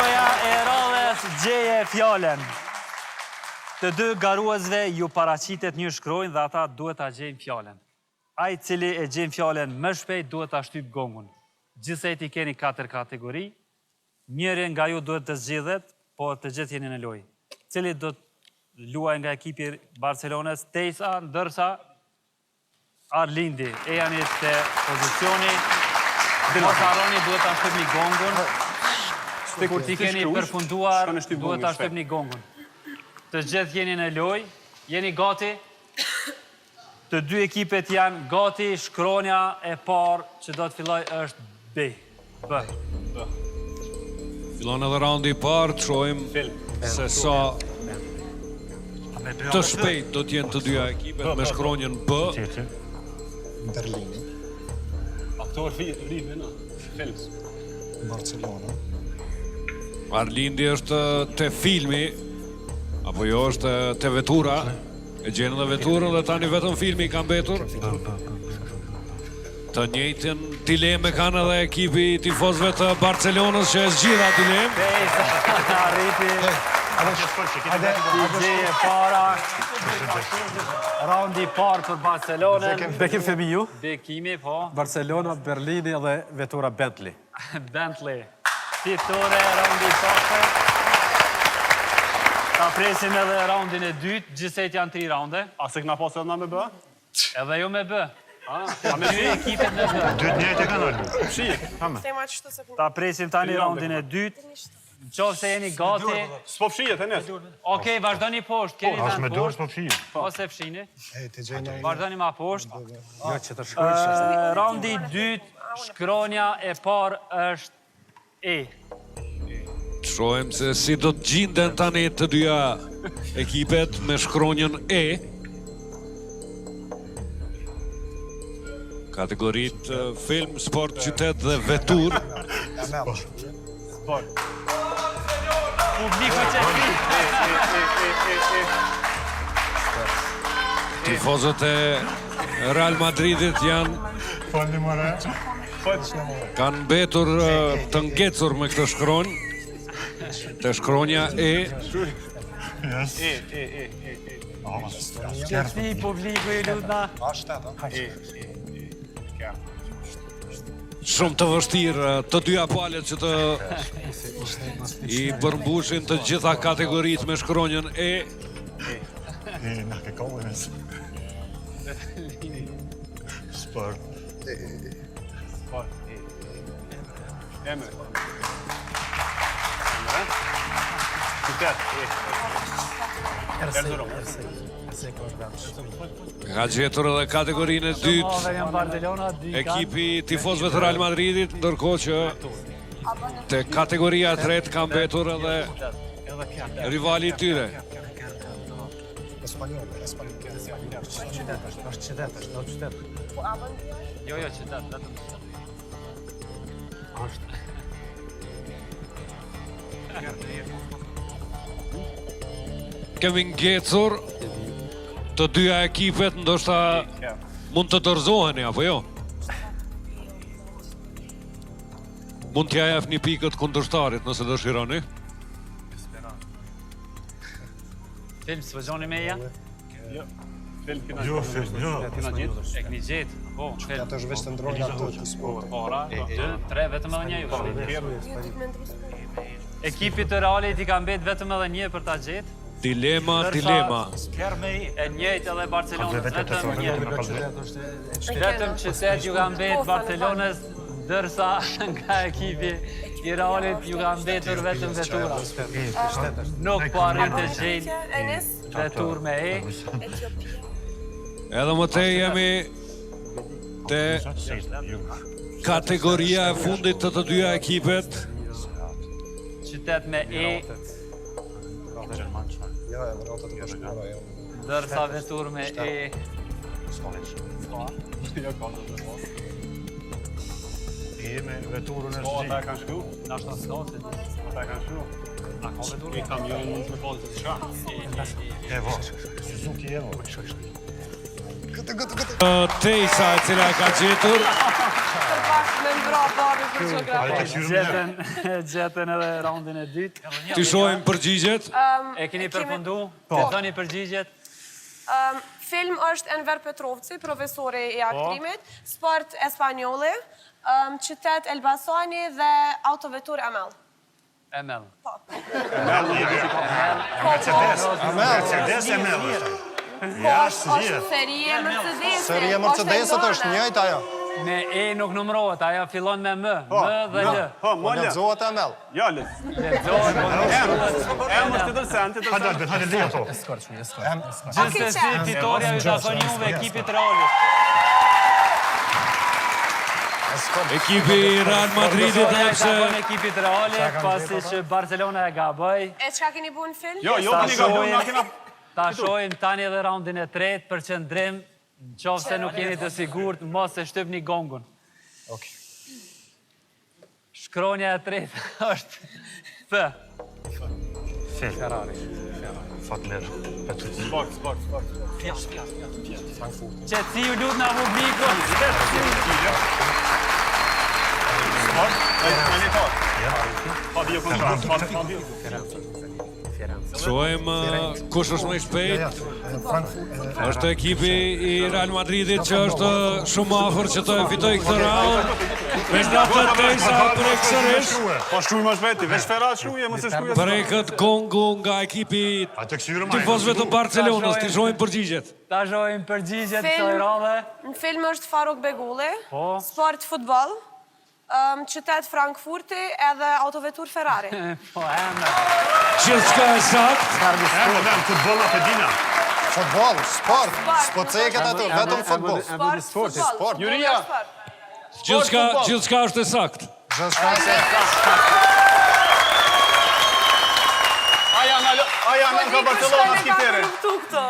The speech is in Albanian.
Loja e radhës gjeje fjalën. Të dy garuesve ju paraqitet një shkronjë dhe ata duhet ta gjejnë fjalën. Ai i cili e gjen fjalën më shpejt duhet ta shtypë gongun. Gjithsej i keni katër kategori. Njëri nga ju duhet të zgjidhet, por të gjithë jeni në lojë. Cili do të luajë nga ekipi i Barcelonës? Tejsa, ndërsa Arlindi, ejani te pozicioni. Mos harroni, duhet ta shtypni gongun. Kur t'i keni përfunduar, duhet ta shtypni gongun. Të gjithë jeni në lojë. Jeni gati? Të dy ekipet janë gati, shkronja e parë që do të fillojë është B. B. B. Fillon edhe raundi i parë, të shohim se sa të shpejt do të jenë të dyja ekipet me shkronjën B. Berlini. Aktor filmi, no? Film. Barcelona. Arlindi është te filmi, apo jo është te vetura. E gjen edhe veturën dhe tani vetëm filmi i ka mbetur. Të njëjtën dilemë kanë edhe ekipi i tifozëve të Barcelonës që e zgjidh atë dilemë. Besa arriti. T'i gjejë e para. Raundi i parë për Barcelonën. Bekim Femiu. Bekimi, po. Barcelona, Berlini dhe vetura Bentley. Bentley. Fitore raundi i parë. Ta presim edhe raundin e dytë, gjithsejt janë tri raunde. A se këna pas edhe na me B? Edhe ju me B. A me dy ekipet me B. Dy të njëjtë e kanë Albi. Fshi. Ta presim tani raundin e dytë. Në qoftë se jeni gati... S'po fshihet, e nes. Okej, vazhdoni poshtë, keni As vend me dorë poshtë. s'po fshihet. Ose fshini. Ej, të gjejnë Vazhdoni ma poshtë. Jo, që të shkruaj që Ë, Raundi i dytë, shkronja e parë është E. Të shohim se si do të gjinden tani të dyja ekipet me shkronjën E. Kategoritë film, sport, qytet dhe veturë. Sport. Publiku që fi. Tifozët e Real Madridit janë Falni more. kanë mbetur eh, të ngecur me këtë shkronjë. Te shkronja E. Yes. E, E, E, E, E. Që fi publiku i lutna. A, shtet, a? E, E, E. Kja. Shumë të vështirë eh, të dyja palët që të i përmbushin të gjitha kategoritë me shkronjën E. E, na ke kohën. Sport. Sport. E. Emër. Emër. Qytet. E. Erzurum. Ka gjetur edhe kategorinë e dytë Ove janë Barcelona, dy kanë. ekipi i tifozëve të Real Madridit, ndërkohë që te kategoria e tretë ka mbetur edhe rivali i tyre. Espanjol, espanjol. Qytet është, është qytet, është do qytet. Jo, jo, qytet, vetëm qytet. Është. Kemi ngecur të dyja ekipet, ndoshta mund të dorëzoheni apo jo? Mund t'ja jepni pikët kundërshtarit nëse dëshironi. Film, s'po gjoni me ja? Jo. Film kena Jo, film, jo. Kena gjetë. E keni gjetë, po, film. Ato është veç të ndrojnë ato të sportit. Para, dy, tre, vetëm edhe një ju. Ekipit të Realit i ka mbet vetëm edhe një për ta gjetë. Dilema, Ndërsa- dilema. E njëjtë edhe Barcelonës, vetëm një. Vetëm qytet ju ka mbet Barcelonës, ndërsa nga ekipi i Realit ju ka mbetur vetëm vetura. Nuk po arrin të gjejnë Enes, vetur me E. Etiopia. Edhe më tej jemi te kategoria e fundit të të dyja ekipet. Qytet me E, Jo, Emiratet e Bashkuara, jo. ndërsa vetur me E. Jo, ka do të po. E me veturën e Po, ata e zgjidh. kanë shkru. Nashta s'ka se di. Ata e kanë shkru. A ka vetur? E kamion mund të me pasë diçka. Evo. Suzuki Evo. Këtë, këtë, këtë. Tejsa e cila e ka gjetur. Për pak me mbra. ka babi për gjeografi. Gjetën, gjetën edhe raundin e dytë. T'i shohim përgjigjet. E keni përfundu? Po. Të thoni përgjigjet? Film është Enver Petrovci, profesori i aktrimit, sport Espanjoli, qytet Elbasani dhe autovetur Emel. Emel. Po. Mercedes. Mercedes e merr është. Ja, është serie Mercedesit. Serie Mercedesit është njëjtë ajo. Me E nuk numërohet, ajo fillon me M, M dhe L. Po, më L. Lexohet Emel. Jo, L. Lexohet, po nuk shkruhet. M është tjetër sen, tjetër Hajde, sen. Albert, hajde, le ato. Gjithsesi, fitorja ju takon juve ekipit Realit. Ekipi i Real Madridit Fitorja edhe ju pse takon ekipit Realit, pasi që Barcelona e gaboi. E çka keni bu në film? Jo, jo, Ta keni gabu, na shohim- kena... Ta shohim tani edhe raundin e tretë për qëndrim, në qoftë se nuk jeni të sigurt, mos e shtypni gongun. Okej. Shkronja e tretë është F. Ferrari. Fatmir. Petrucci. Sport, sport, sport. Qetësi ju lutna publiku. Sport? E një parë. Pa bio kontrast, pa pa bio. Shohim uh, kush është më i shpejt. Frankfurt. Është ekipi i Real Madridit që është shumë afër që të fitojë këtë raund. Me natë tejsa prek sërish. Po shkruaj më shpejt, veç Ferrari shkruaj, mos e shkruaj. Preket gongu nga ekipi Atë kësyrë ma. tifozëve të Barcelonës. T'i shohim përgjigjet. Ta shohim përgjigjet Film. kësaj radhe. Në film është Faruk Begulli, Po. sport futboll, qytet Frankfurti edhe autovetur Ferrari. Po, emër. Gjithçka e saktë. Emë, emë, futboll apo dina. Futboll, sport, s'po ceket aty, vetëm futboll. Sport, futboll. Sport. Juria. Sport. Gjithçka, gjithçka është e saktë. Gjithçka e saktë. A janë, a janë nga Po di kush Barcelona, ka s'ki tere. korruptu këto.